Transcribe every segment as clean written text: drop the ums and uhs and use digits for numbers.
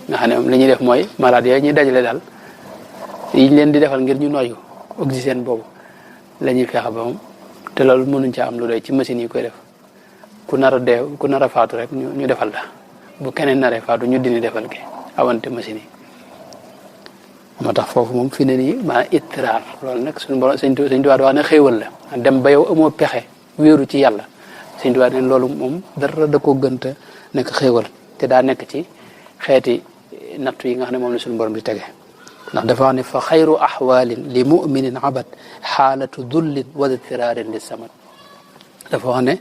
nga xam ne moom li ñuy def mooy malade yooyu ñuy dajale daal yi ñu leen di defal ngir ñu noyyu oxygène boobu la ñuy fexe ba moom te loolu mënuñ caa am lu doy ci machine yi koy def ku nar a dee ku nar a faatu rek ñu defal la bu keneen naree faatu ñu dini defal ke awante machine yi moo tax foofu moom fi ne nii maanaam ittiraar loolu nag suñu borom sëñ Tuubaa wax ne xéewal la dem ba yow amoo pexe wéeru ci yàlla sëñ Tuubaa ne loolu moom dara da koo gënta nekk xéewal te daa nekk ci xeeti nattu yi nga xam ne moom la suñu borom di tege ndax dafa wax ne fa xayru axwaalin li muminin abad xaalatu dullin wa ittirarin li samad dafa wax ne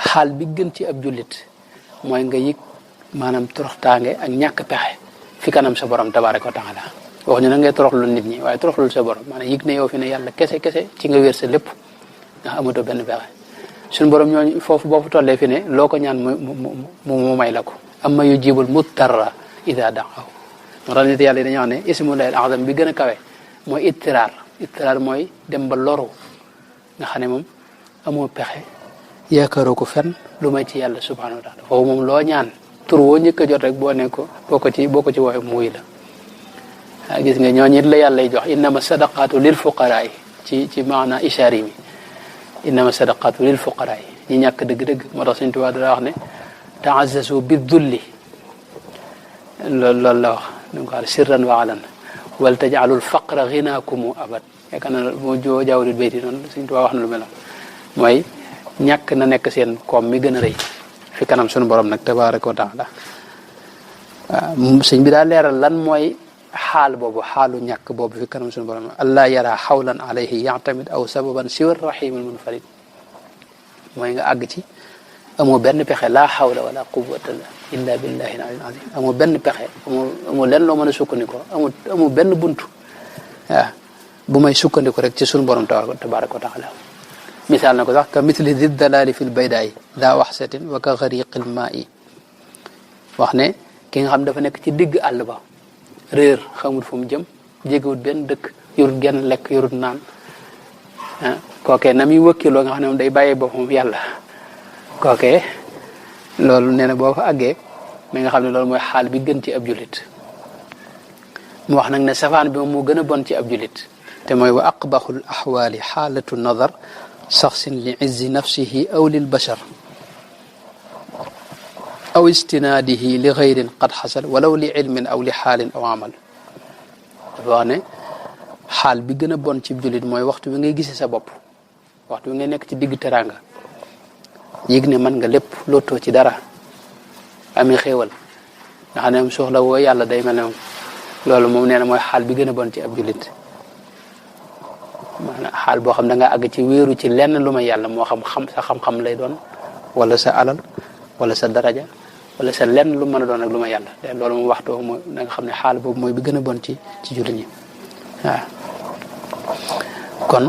xaal bi gën ci ab jullit mooy nga yëg maanaam toroxtaange ak ñàkk pexe fi kanam sa borom tabaaraka wa taala wax ñu na ngay toroxlu nit ñi waaye toroxlul sa borom maanaam yëg ne yow fi ne yàlla kese ci nga wér sa lépp ndax amatoo benn pexe suñu borom ñooñu foofu boo fa tollee fi ne loo ko ñaan mu may la ko amma yujibul muttarra ida da'ahu moo tax nit yàlla yi dañoo wax ne ismullahi al-azam bi gën a kawe mooy ittiraar mooy dem ba loru nga xam ne moom amoo pexe yaakaaroo ko fenn lu may ci yàlla subhanahu wa taala foofu moom loo ñaan tur woo njëkk a jot rek boo ko ci woowee muy la gis nga ñooñu it la yàlla jox innama sadaqatu lil fuqaraa ci maana ishaari mi innama sadaqatu lil fuqaraa ñi ñàkk dëgg-dëgg moo tax Sëñ Tuubaa dara wax ne ta'azzazu bi dulli loolu la wax ñu ko sirran wa alan wal taj'alul faqra ghinakum abad yaakaar na moo joo jaawrit bayti noonu Sëñ Tuubaa wax na lu mel mooy ñàkk na nekk seen koom mi gën a rëy fi kanam sunu borom nag tabaaraka wa taala sëñ bi daa leeral lan mooy xaal boobu xaalu ñàkk boobu fi kanam sunu borom allah yara xawlan alayhi ya'tamid aw sababan siwa rahimul munfarid mooy nga àgg ci amoo benn pexe laa xawla wala quwwata illa billahi al-aliyyil azim amoo benn pexe amoo lenn loo mën a sukkandikoo amoo benn buntu bu may sukkandiku rek ci sunu borom tabaaraka wa taala misaal na ko sax ka mithli di dalali fil baydaay daa waxsatin wa ka xariqil maa'i wax ne ki nga xam dafa nekk ci digg àll ba réer xamul fu mu jëm jégewut benn dëkk yorut genn lekk yorut naan kookee na muy wëkkiloo nga xam ne moom day bàyyee boppam yàlla kookee loolu nee na boo fa àggee mi nga xam ne loolu mooy xaal bi gën ci ab julit mu wax nag ne safaan bi moom moo gën a bon ci ab julit te mooy wa aqbaxul axwaali xaalatu nadar saxsin li izzi nafsihi aw lil bashar aw istinaadihi li xayrin qad xasal walaw li ilmin aw li xaalin aw amal dafa wax ne xaal bi gën a bon ci jullit mooy waxtu bi ngay gisee sa bopp waxtu bi ngay nekk ci digg teraanga yëg ne mën nga lépp lottoo ci dara amee xéewal nga xam ne moom soxla woo yàlla day mel ne moom loolu moom nee na mooy xaal bi gën a bon ci ab jullit maanaam xaal boo xam da nga àgg ci wéeru ci lenn lu may yàlla moo xam sa xam-xam lay doon wala sa alal wala sa daraja wala sa lenn lu mën a doon ak lu may yàlla te loolu moom waxtu mooy da nga xam ne xaal boobu mooy bi gën a bon ci jullit ñi waaw kon